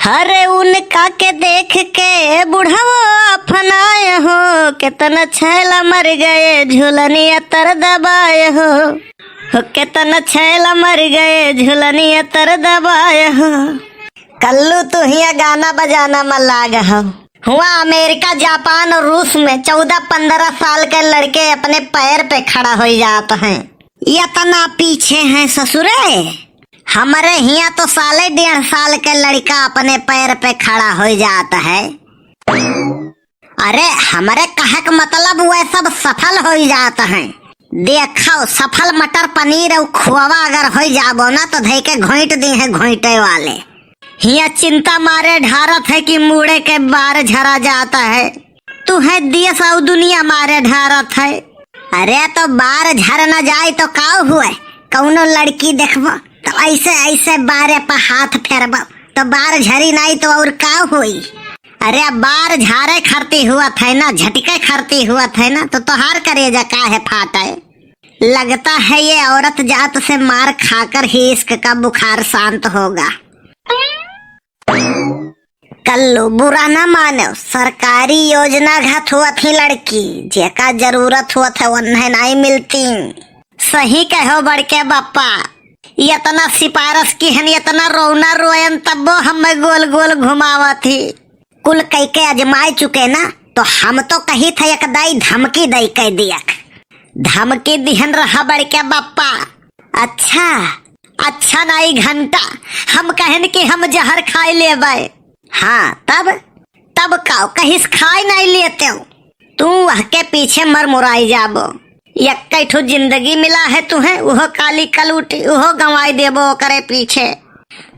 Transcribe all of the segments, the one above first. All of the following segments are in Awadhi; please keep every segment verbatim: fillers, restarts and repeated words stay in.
अरे उनका के देख के बुढ़वो अफनाए हो, केतना छैला मर गए झुलनिया तर दबाए हो। हो केतना छैला मर गए झुलनिया तर दबाए हो। कल्लू, तू हियाँ गाना बजाना मा लाग हो। हुआ अमेरिका, जापान और रूस में चौदह पन्द्रह साल के लड़के अपने पैर पे खड़ा हो जात हैं। इतना पीछे हैं ससुरे। हमरे हियाँ तो साले डेढ़ साल के लड़का अपने पैर पे खड़ा हो जात है। अरे, हमरे कहे के मतलब वे सब सफल हो जात हैं। देखो, सफल मटर पनीर और खोवा अगर हो जाबो ना, तो धई के घोंट दी है घोंटे वाले। हियाँ चिंता मारे ढारत है कि मूड़े के बार झरा जात है। तू है देश और दुनिया मारे ढारत है। अरे, तो बार झर न जाए तो का हुए? कौनो लड़की देखबो तो ऐसे ऐसे बारे पर हाथ फेरबो तो बार झरी नाई तो और का होई? अरे, बार झारे खरती हुआ थे ना, झटके खरती हुआ थे ना, तो तोहार करेजा काहे फाटे? लगता है ये औरत जात से मार खाकर ही इश्क का बुखार शांत होगा। कल्लू, बुरा ना मानो, सरकारी योजना घत हुआ थी लड़की, जेका जरूरत हुआ थे वन्हे नाई मिलती। सही कहो बड़के बप्पा, इतना सिफारिश किहन, इतना रोना रोयन, तब्बो हमें गोल गोल घुमावत ही। कुल कई के अजमाए चुके ना, तो हम तो कही थे एक दाई धमकी दई के दियक। धमकी दिहन रहा बड़के बप्पा। अच्छा, अच्छा नाई घंटा, हम कहन कि हम जहर खाई लेबे। हाँ, तब, तब का कहिस खाई नाई लेते हो। तू वह के पीछे मर मुराई जाबो। यक्कै ठो जिंदगी मिला है तुहें, उहो काली कलूटी, उहो गंवाई देबो ओकरे पीछे।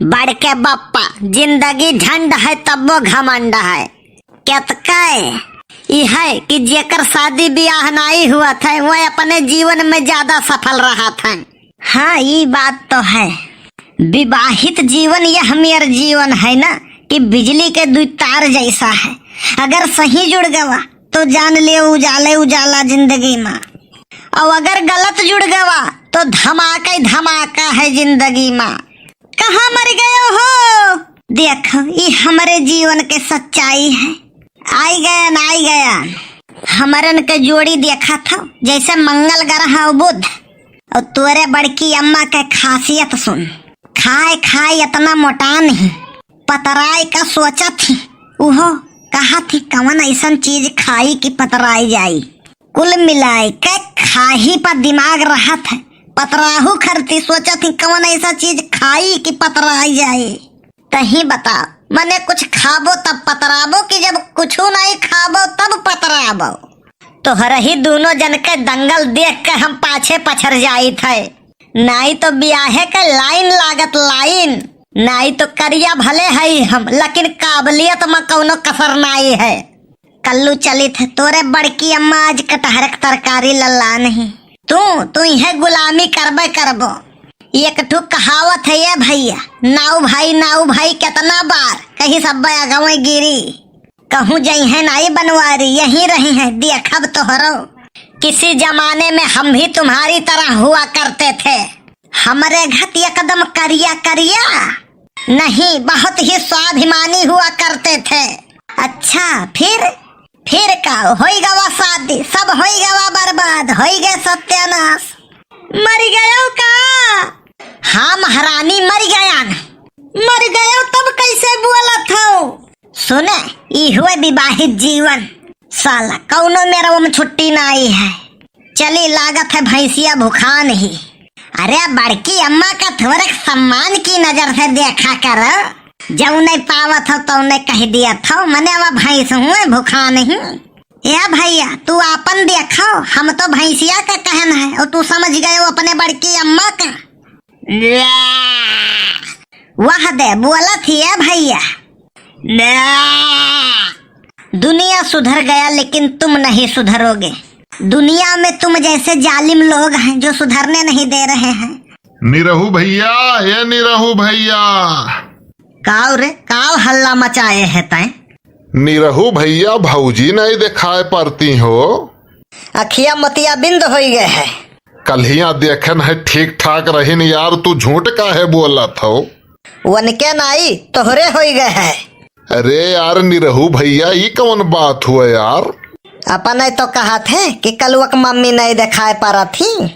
बड़के बप्पा, जिंदगी झंड है तब्बो घमंड है। केतकै ई है कि जेकर शादी ब्याह नाई हुआ था, वह अपने जीवन में ज्यादा सफल रहा था। हाँ, ई बात तो है। विवाहित जीवन यह मेर जीवन है ना कि बिजली के दुई तार जैसा है। अगर सही जुड़ गवा तो जान ले उजाले उजाला जिंदगी मा, और अगर गलत जुड़ गवा तो धमाका ही धमाका है जिंदगी मा। कहाँ मर गयो हो? देखो, ई हमरे जीवन के सच्चाई है। आई गयन, आई गयन। हमरन के जोड़ी देखा था, जैसे मंगल ग्रह और बुध, और तोरे बड़की अम्मा के खासियत सुन। खाए खाए इतना मोटा नहीं, पतराए का सोचत ही। उहो कहा थी, कवन ऐसन चीज खाई कि पतराई जाई। कुल मिलाए के खाही पर दिमाग रहत है, पतराहू खरती सोचत ही, कवन ऐसा चीज खाई कि पतराई जाए। तही बता, मने कुछ खाबो तब पतराबो कि जब कुछू नाई खाबो तब पतराबो? तोहरही दूनो जन के दंगल देख के हम पाछे पछर जाइत है। नाई तो बियाहे के लाइन लागत लाइन, नाई तो करिया भले हई हम, लेकिन काबलियत में कौनो कसर नाई है। कल्लू चलित है, तोरे बड़की अम्मा आज कटहर के तरकारी लल्ला नहीं। तू, तू इहे गुलामी करबे करबो। एक ठो कहावत है ये भैया, नाऊ भाई, नाऊ भाई कितना बार, कहीं सब अगवे गिरी। कहूँ जइहें नाई बनवारी, यहीं रही हैं, देखब तोहरो। किसी जमाने में हम भी तुम्हारी तरह हुआ करते थे। हमरे घत एकदम करिया करिया नहीं, बहुत ही स्वाभिमानी हुआ करते थे। अच्छा, फिर? फिर का? होई गवा शादी, सब होई गवा बर्बाद, होई गए सत्यानाश। मर गयो का? हाँ महारानी, मर गया न। मर गयो तब कैसे बोलत हो? सुने, ई हुए विवाहित जीवन, साला कौनो मेरवा में छुट्टी ना आई है। चली, लागत है भैंसिया भुखान ही। अरे बड़की अम्मा का थोड़े सम्मान की नजर से देखा कर, जौने पावत हो तौने कह दिया थो, मने अब भैंस हुए भुखान ही। ए भैया, तू आपन देखो, हम तो भैंसिया का कहन है और तू समझ गए हो अपने बड़की अम्मा का। वाह दे, बोलत ही है भैया। दुनिया सुधर गया लेकिन तुम नहीं सुधरोगे। दुनिया में तुम जैसे जालिम लोग हैं जो सुधरने नहीं दे रहे हैं। निरहू भैया, ए निरहू भैया। काव रे, काव हल्ला मचाए है तैं? निरहू भैया, भौजी नहीं दिखाए पड़ती हो। अखिया मोतियाबिंद होई गए है। कल्हिया देखन है ठीक ठाक रहिन यार, तू झूठ काहे बोलत हो? वनके नाई, तोहरे होई गए है। अरे यार निरहू भैया, ई कवन बात हुआ यार? अपने तो कहत है कि कलुआ क मम्मी नहीं देखाए परत ही,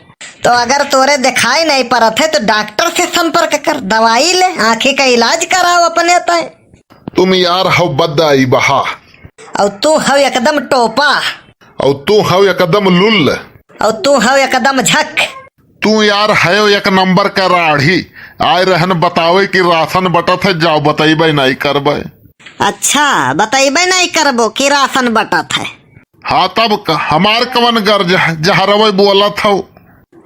तो अगर तोरे देखाई नहीं परत है तो डॉक्टर से संपर्क कर, दवाई ले, आँखी का इलाज कराओ अपने तय। तुम यार हव बद्दाई बहा। और तू हव एकदम टोपा। और तू हव एकदम लुल्ल। और तू हव एकदम झक। तू यार हयो एक नंबर का राढ़ी। आए रहन बतावे कि राशन बटत है, जाओ बतैबे नहीं करबे। अच्छा, बतैबे नहीं करबो कि राशन बटत है। हाँ तब क-, हमार कवन गर्ज है, जहरवे बोलत हौ।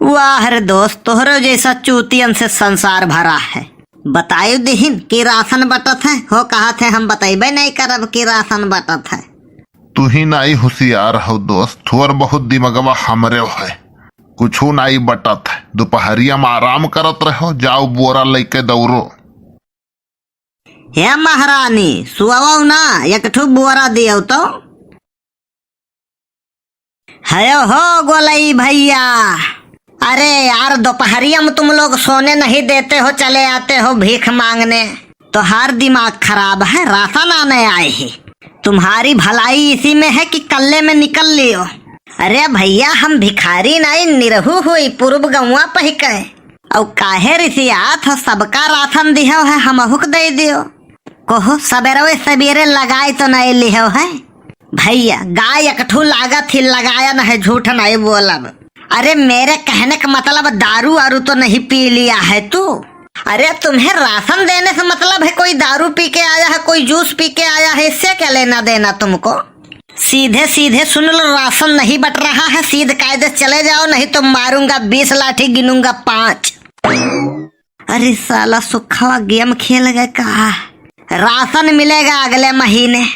वाह रे दोस्त, तोहरो जैसा चूतियन से संसार भरा है। बताई दिहिन कि राशन बटत है, हो कहत है हम बतैबे नहीं करब कि राशन बटत है। तू ही नाई होशियार हो दोस्त, थोर बहुत दिमगवा हमरे है। कुछू नाई बटत है, दोपहरिया में आराम करत रहो, जाओ बोरा लेके दौड़ो। हे महारानी, सुआवो ना, एक ठो बोरा दियो तो। हयो हो गोलई भैया, अरे यार, दोपहरिया में तुम लोग सोने नहीं देते हो, चले आते हो भीख मांगने। तोहार दिमाग खराब है, राशन आने आए ही। तुम्हारी भलाई इसी में है कि कल्ले में निकल लियो। अरे भैया, हम भिखारी नहीं, निरहू हुई, पूर्व गौवा पहिके। अउ काहे रिसियात हो, सबका राशन दिहो है, हमहुक दे दियो। कोहो, सबेरवे सबेरे लगाए तो नहीं लिहो है। भैया, गाय एक ठू लागत ही, लगाया न है, झूठ नहीं बोलब। अरे, मेरे कहने का मतलब, दारू वारू तो नहीं पी लिया है तू? अरे, तुम्हें राशन देने से मतलब है, कोई दारू पी के आया है, कोई जूस पी के आया है, इससे क्या लेना देना तुमको? सीधे सीधे सुन लो, राशन नहीं बट रहा है, सीध कायदे से चले जाओ, नहीं तो मारूंगा बीस लाठी, गिनूंगा पाँच। अरे साला सुखवा गेम खेल गए का? राशन मिलेगा अगले महीने,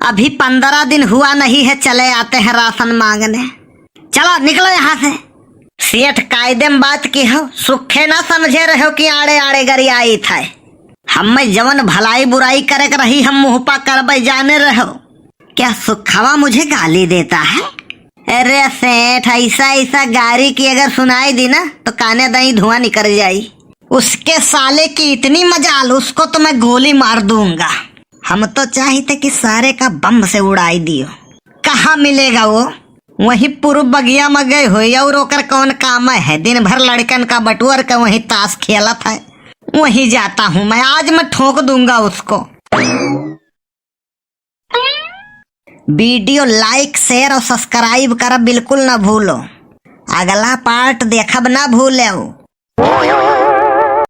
अभी पन्द्रह दिन हुआ नहीं है, चले आते हैं राशन मांगने। चलो निकलो यहाँ से। सेठ कायदे में बात की हो, सुखे ना समझे रहो कि आड़े आड़े गरियाई था। हमें जवन भलाई बुराई करे के रही, हम मुँह पा करबे जाने रहो। क्या सुखवा मुझे गाली देता है? अरे सेठ, ऐसा ऐसा गारी की अगर सुनाई दी ना तो काने दाई धुआं निकल जाई। उसके साले की इतनी मजाल, उसको तो मैं गोली मार दूंगा। हम तो चाहित है कि सारे का बम से उड़ाई दियो। कहाँ मिलेगा वो? वहीं पूर्व बगिया में गए होई, और ओकर कौन काम है? दिन भर लड़कन का बटुअर के वहीं ताश खेलत है। वहीं जाता हूँ मैं, आज मैं ठोक दूंगा उसको। वीडियो like, share और subscribe करब बिल्कुल ना भूलो। अगला part देखब ना भूलो।